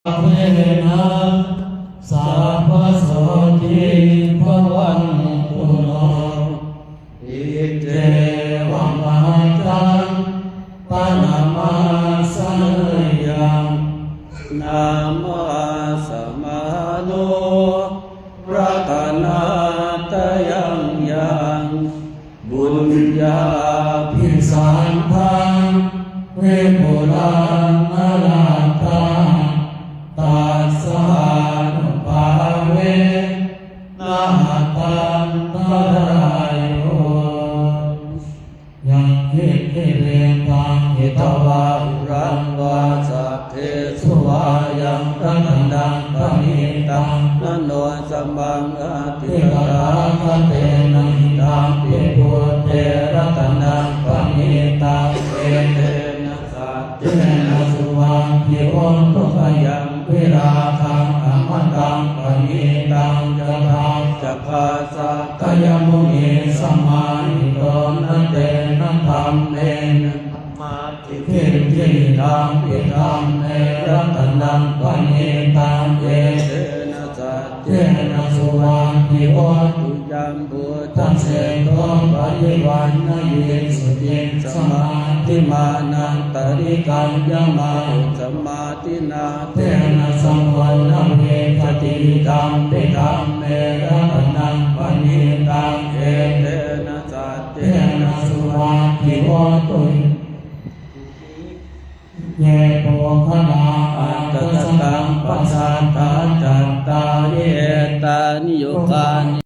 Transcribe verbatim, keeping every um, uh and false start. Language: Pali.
Sabbasampadanubhāvena sabbasotthiṃ bhavantu no. Iccevamantaṃ paṇamāsaneyyaṃ. Nāma samāno ratanattayaṃ yaṃ, puññābhisandaṃ vipulaṃ alatthaṃ, tassānubhāvena hataṃ balayo. Yaṅkiñci vittaṃ idha vā huraṃ vā, saggesu vā yaṃ ratanaṃ paṇītaṃ, na no samaṃ atthi tathāgatena, idampi buddhe ratanaṃ paṇītaṃ, etena saccena suvatthi hotu. Khayaṃ virāgaṃ amataṃ paṇītaṃ, yadajjhagā sakyamunī samāhito, na tena dhammena samatthi kiñci, idampi dhamme ratanaṃ paṇītaṃ, etena saccena suvatthi hotu. Yaṃ buddhaseṭṭho paṭivaṇṇayī suciṃ, samādhimānantarikaññamāhu, samādhinā tena samo na vijjati, idampi dhamme ratanaṃ paṇītaṃ, etena saccena suvatthi hotu. Ye puggalā aṭṭha sataṃ pasatthā, cattāri etāni yugāni